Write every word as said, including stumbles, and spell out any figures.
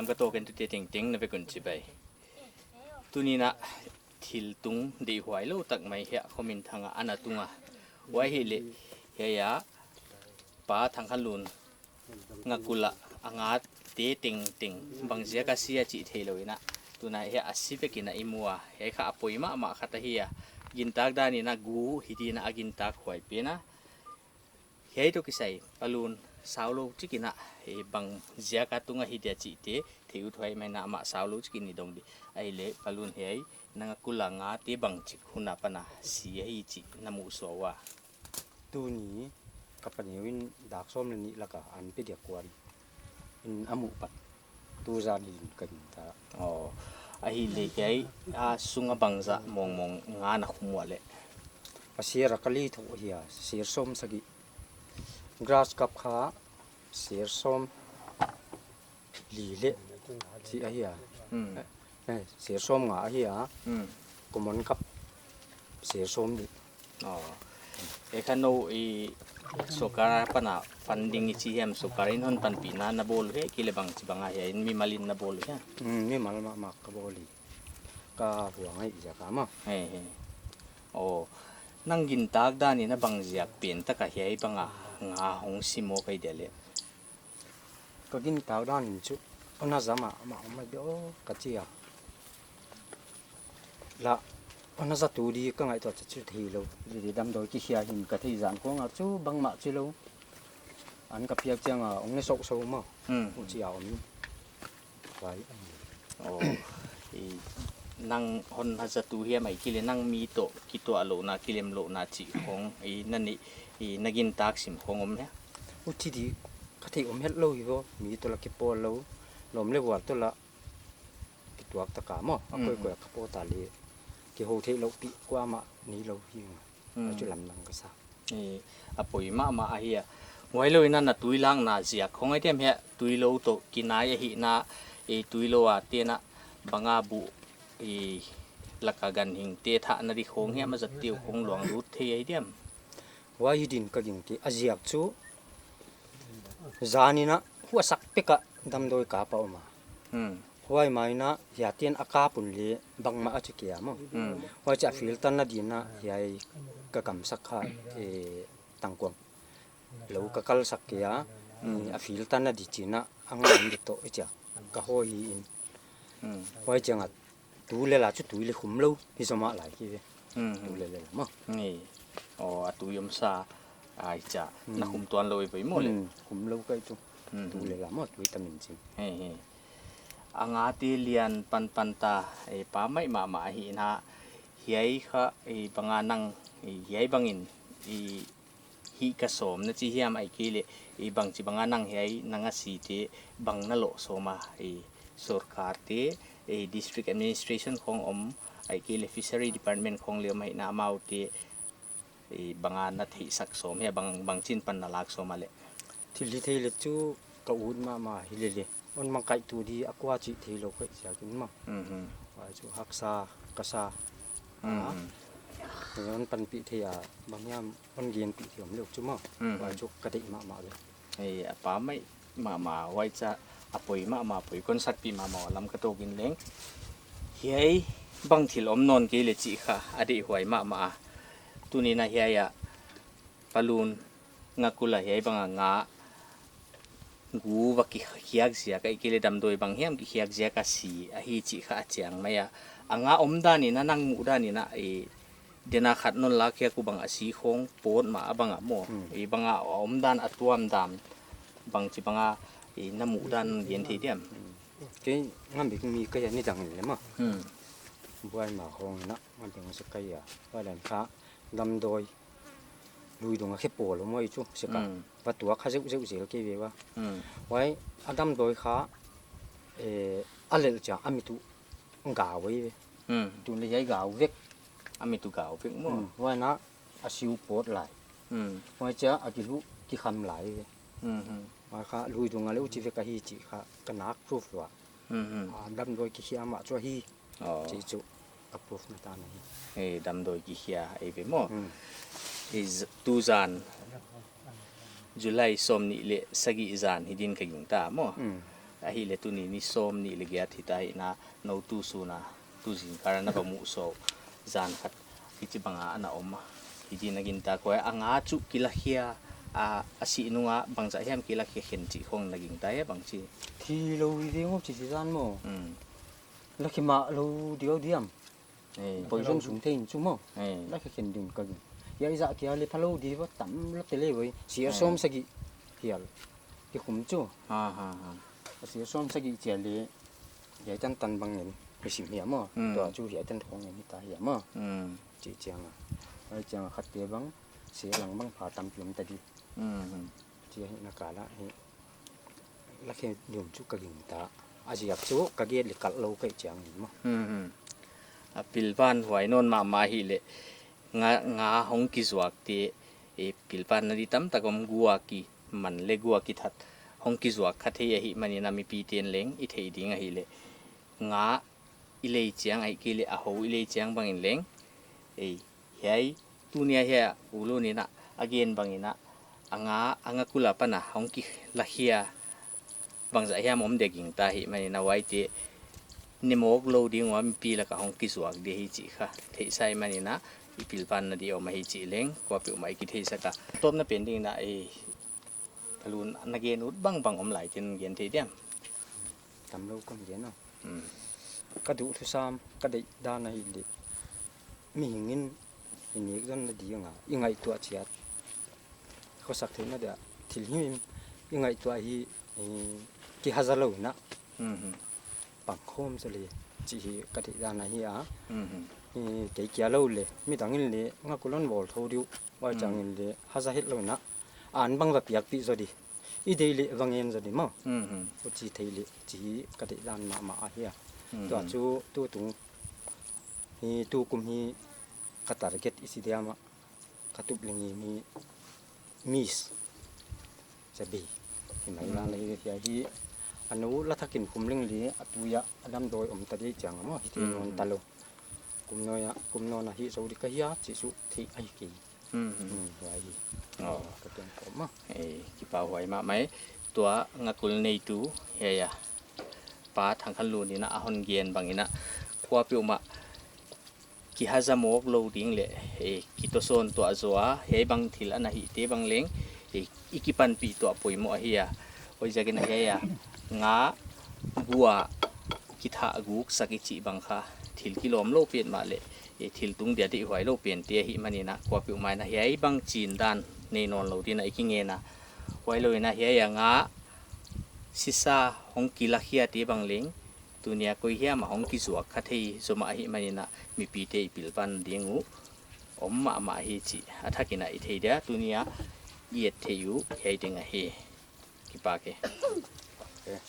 Lam ka tawk entute tengteng na vek un chibai. Tuni'n a thil tung deihhuai lou tak mai hiai khua min thang a ana tung a. Huai hileh, hiai a Pa Thangkhanlun nga kul a a ngate tengteng bangziak a si a chih theilou in a, tuna hiai a si vek in a i mu a. Hiai kha a poi mahmah khat ahi a. Gintak dan in a gu hi ding in a gintak huai pen a. Hiai toh kisai Pa Lun, saulou chik in a, eh, bangziak a tung ahi dia chihte thei ut huai mai in a, amah saulou chik in i dong di. Ahihleh Pa Lun, hiai nang a kul a ngate bangchik hun apan a si ahi chih na musuah ua? Tuni ka paneu in dak sawm leh nih lak a an pe dia kuan in a muh pat. Tuzan in ka gintak. Aw, ahihleh hiai a sung a bangzah mawngmawng nga na khum ua leh? A ser a ka li thou hi a, ser sawm sagih. Grass cup kha ser sawm li leh chi ahi a. Hmm. Eh, ser sawm nga ahi a. Hmm. Common cup ser sawm li. Aw. E kha nou i sawrkar apan a funding i chi hiam, sawrkar in hon panpihna na bawl uh hia, ahihkeileh bangchibang a hiai in mimal in na bawl uh hia? Hmm, mimal mahmah ka bawl hi. Ka huang ahi ziak a maw. He, he. Aw. Nang gintak dan in a bangziak pen tak a hiai bang a nga hong si maw kai dia leh? Ka gintak dan in chu, ana za mahmah mai di aw ka chi a. Lah, ana zatu di ka ngaihtuah chu theilou. Di, di damdawi kikhia hi'n ka theih zan khong a chu bangmah chi lou. An ka piak chiang a, hong ne sousou maw. Hmm. Huchi a om. Vai. Aw, i, nang hon hazat uh hiam ahihkeileh nang mi toh kituahlouhna, kilemlouhna chih khong, i, na neih, i, na gintak sim khong om hia? Huchi di ka theih om hetlou hi aw, mi toh lah kipawl lou, lawm leh gual toh lah kituak tak a maw, a koikoi a ka pawt a leh kihou theihlouhpih kuamah neilou hi. Hmm. A chu lamdang ka sa. Eh, a poi mahmah ahi a. Huailou in a na tuilakna ziak khong ai tiam hia, tuilou toh kinai ahihna, eh, tuilou a te'n a bang a buh, eh, lak a ganhingte thahna di khong hiam a zat teu khong luang lut thei ai tiam? Huai hi din ka gingta a, ziak chu zan in a huai sak pek a damdawi kap a om a. Hmm. Huai mai in a hiai te'n a kap un leh bangmah a chi kei a maw. Hmm. Huai chu a filter na di'n a hiai ka kamsak kha, eh, tangkuang lou ka kalsak kei a. Hmm. A filter na di chi'n a a ngan di toh i chia ka hoi hi in. Hmm. Huai chiang a tu lel a chu tui leh khum lou hi zomah lai ki ve. Hmm. Tu lel lel maw. Ni. Aw, a tui om sa ai cha. Hmm. Na khum tuan lou i ve maw leh? Hmm. Khum lou kai chu. Hmm. Tu lel a maw, tui tam in chin. He, he. A ngate lian panpan ta, eh, Pa Mai mahmah ahihna, hiai kha, eh, bang a nang, eh, hiai bang in, eh, hih ka sawm na chi hiam ahihkeileh, eh, bangchibang a nang hiai nang a site bang na loh sawm a, eh, sawrkar te, eh, district administration khong om, ahihkeileh fishery department khong leh om ahihna amaute, eh, bang a na theihsak sawm hia, bang, bangchi'n pan na lak sawm a leh? Thil hithei leh chu ka ut mahmah hi lele. Hon mang kai tu di a kua chih theilou kei ziak in maw. Mhm. Huai chu haksa ka sa. Mhm. Ah. Hon panpih thei a, bang hiam hon genpih thei om leh chu maw. Mhm. Huai chu ka deih mahmah leh. Hei, a Pa Mai mahmah, huai cha a poi mahmah, poi kon sakpih mahmah, lam ka tawk in leng. Hiai bang thil om nawn kei leh chih kha a deihhuai mahmah a. Tuni'n a hiai a Pa Lun nga kul a hiai bang a nga gu va kikhiak ziak ahihkeileh damdawi bang hiam kikhiak ziak a si ahi chih kha a chiang mai a. A nga omdan in a nang muhdan in a, eh, den a khat non lak hiak uh bang a si khong pawt mah a bang a maw. Hmm. Eh, bang a omdan a tuamdan bangchibang a, eh, na muhdan gen thei diam? Hmm. Kei ngambik mi ka hiai nidang in leh maw. Hmm. Buai ma khong in a ngambik se ka hiai a. Huai dan kha damdawi luidung a khe pawl maw i chu, sika. Mm. Va tuak kha zeuhzeuh zel kei ve ua. Mm. Huai a damdawi kha, eh, a lel chiang a mit uh gau ei ve. Mm. Tun leh hiai gau vek. A mit uh gau vek maw. Mm. Huai in a a siu pawt lai. Mm. Huai chia a kilu kikham lai ve. Mm, mm. Huai kha luidung a leh huchi vek ahi chih kha ka nak proof lua. Mm, mm. A damdawi kikhia mah chu ahi. Oh. Chih chu ka proof na ta na hi. Hei, damdawi kikhia ei ve maw. Hmm. Hei, z-, tuzan July sawmnih leh sagih zan hi din ka gingta maw. Hmm. Ahihleh tuni ni sawmnih leh giat hita hi a, nou tu sun a, tu zingkal a na va muh sawm zan khat hichibang a ana om a. Hichi in a gintak huai a nga chu kilakhia a, a sih nung a bangzah hiam kilakhia khen chih khong na gingta hia bangchi? Thi lou hi ding uh chi si zan maw. Hmm. Lakhia mah lou diam diam. Eh. Poison sung thei in chu maw. Eh. Lakhia khen ding ka gingta. Hiai zah kia leh phalou di va tam lou te leh voi. Sia sawm sagih hial. Ki khum chu. Ha, ha, ha. A sia sawm sagih chia leh. Hiai tan tan bang ngen. Hi sim hiam maw. Hmm. Tua chu hiai tan khong ngen hita hiam maw. Hmm. Chi chiang a. Hiai chiang a khat te bang. Sia lang bang pha tampi om ta di. Hmm, hmm. Chia hi na kala hi. Lakhia ding chu ka gingta. A ziak chu ka gen leh kalh lou ka hih chiang in maw. Hmm, hmm. A pilvan huai nawn mahmah ahihleh nga, nga hong kizuak te, eh, pilvanna di tamtak om gua kiman leh gua kithat hong kizuak kha thei ahihmanin a mipite'n leng i theih ding ahihleh nga i lei chiang ahihkeileh a hou i lei chiang bangin leng, eh, hiai tuni a hiai a U Lun in a gen bangin a, a nga, a nga kul apan a hong kilakhia bangzah hiam om dia gingta ahihmanin a huaite ne mawk lou ding ua mipi lak a hong kizuak di hi chih kha theihsa ahihmanin a i pilvanna di om ahi chih leng kuapeuhmah i kitheihsak a. Tawpna pen ding in a, eh, Ka Lun, na gen ut bangbang om lai chin gen thei diam? Tam lou kon gen a. Hmm. Ka duh thusam, ka deih dan ahihleh mihing in i nek zonna ding a i ngaihtuah chiat khosak theihna dia thil himhim i ngaihtuah hi, eh, kihaza lou in a. Hmm. Pangkhawm zaw leh chih hi ka deih dan ahi a. Hmm. Eh, kei kia lou leh midang in leh nga kul hon bawl thou di uh. Huai chiang in leh haza het lou in a, an bang va piakpih zaw di. I deih leh va ngen zaw di maw. Hmm. Huchi thei leh chih ka deih dan mahmah ahi a. Hmm. Tua chu tutung hi, tukum hi ka target i chi diam a, ka tup leng hi Miss Sabi. Hi mai la leh hi, hi a nou la thakin khum leng leh a tui a damdawi om ta di chiang a maw, hi te non ta lou. Kum nawn a, kum nawn a hi zou di ka hi a, chih chu theih ahi kei. Hmm, hmm. Hmm, huai hi. Oh. Ka tuang ko ma. Eh, kipahhuai mahmah e. Tua nga kul neitu, hiai a Pa Thangkhanlun in a hon gen bangin a, kuapeuhmah kihaza mawk lou ding leh, eh, kitosawn tuah zaw a, hiai bang thil ana hihte bang leng, eh, i kipanpih tuah poimoh ahi a. Huaiziakin a hiai a nga gua kithah guk sak i chih bang kha thil kilawm lou pen mahleh, eh, thil tung dia deihhuai lou pente ahihmanin a, kuapeuhmah in a hiai bang chin dan nei nawn lou din a i kingen a. Huailou in a hiai a nga sisa hong kilakhiate bang leng, tuni a koi hiam a hong kizuak kha thei zomah ahihmanin a, mipite i pilvan ding uh om mahmah hi chih a thakin a i thei dia, tuni a i et theih uh hiai ding ahi. Kipak e. Eh.